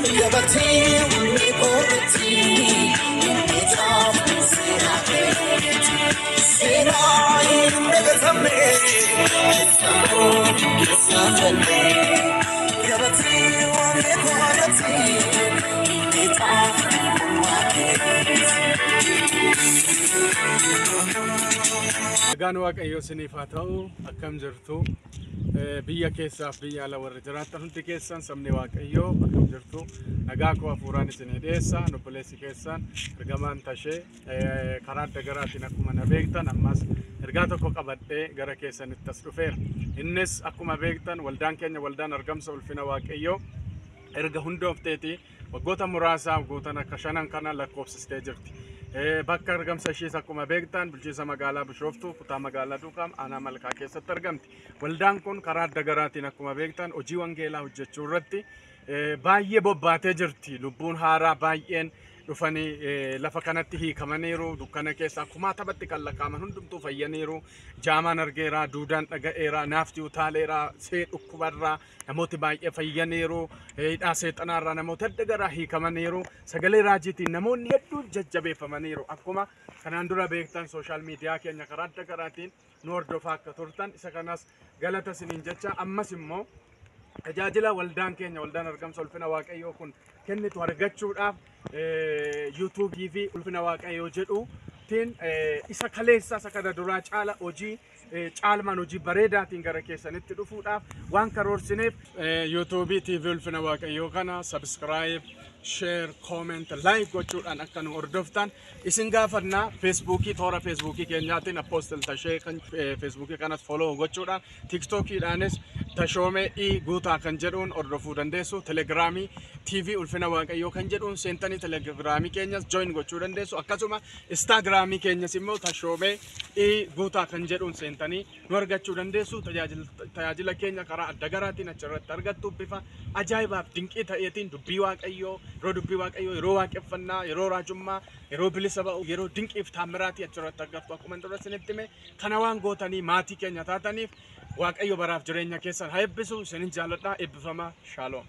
Gabatee wanni koorratti inni xaafne seenaa keeti. Seenaa hin dagatamne keessa koo keessa galle. Gabatee wanni koorratti inni xaafne mormaa keeti. Nagaan Waaqayyoo isiniif haa ta'u. Akkam jirtu? Biyya keessaaf biyya ala warri jiraattan hundi keessan, sabni Waaqayyoo akkam jirtu? Nagaa koo hafuuraan isinii dhiyeessa. Obboleessi keessan ergamaan Tashee karaa adda garaatiin akkuma na beektan ammas ergaa tokko qabadhee gara keessanitti as dhufeera. Innis akkuma beektan waldaan keenya, waldaan Argamsa Ulfina Waaqayyoo, erga hundoofteeti waggoota muraasaaf guutan akka shanan kana lakkoofsistee jirti. Bakka argamsa ishees akkuma beektan bulchiinsa magaalaa Bishooftuu, kutaa magaalaa Duukaam, aanaa Malkaa keessatti argamti. Waldaan kun karaa adda garaatiin akkuma beektan hojii wangeelaa hojjechuu irratti baay'ee bobbaatee jirti. Lubbuun haaraa baay'een dhufanii lafa kanatti hiikamaniiru. Dukkana keessaa kumaataatti kan lakkaa'aman hundumtuu fayyaniiru. Jaamaan argeera, duudaan dhaga'eera, naafti utaaleera, see dhukkubarraa namooti baay'ee fayyaniiru. Hidhaa seexanaarraa namoota adda garaa hiikamaniiru. Sagalee raajiitiin namoonni hedduun jajjabeeffamaniiru. Akkuma kanaan dura beektan social media keenya karaa adda garaatiin nu hordofaa akka turtan isa kanas galata isiniin jecha, ammas immoo tajaajila waldaan keenya, waldaan Argamsa Ulfina Waaqayyoo kun kennitu argachuudhaaf YouTubeii fi Ulfina Waaqayyoo jedhuutiin isa kaleessa isa kana duraa caala hojii caalmaan hojii bareedaatiin gara keessanitti dhufuudhaaf waan karoorsineef YouTubeii TV Ulfina Waaqayyoo kana subscribe, share, comment, like gochuudhaan akka nu hordoftan isin gaafannaa. Facebookii, toora Facebookii keenyaatiin Apostle Tashee kan Facebookii kanas follow gochuudhaan, TikTokiidhaanis Tashoomee I Guutaa kan jedhuun hordofuu dandeessu. Telegramii TV Ulfina Waaqayyoo kan jedhuun seentanii Telegramii keenyas join gochuu dandeessu. Akkasuma Instagramii keenyas immoo Tashoomee I Guutaa kan jedhuun seentanii nu argachuu dandeessu. Tajaajila keenya karaa adda garaatiin achirratti argattu. Bifa ajaa'ibaaf dinqii ta'eetiin dubbii Waaqayyoo, yeroo dubbii Waaqayyoo, yeroo waaqeffannaa, yeroo raajummaa, yeroo bilisa ba'u, yeroo dinqiif taamiraatii achirratti argattu. Akkuma dura isinitti hime kana waan gootanii maatii keenya taataniif Waaqayyo baraaf jireenya keessan haa eebbisu. Isinin jaalladha. Eebbifamaa. Shaaloom.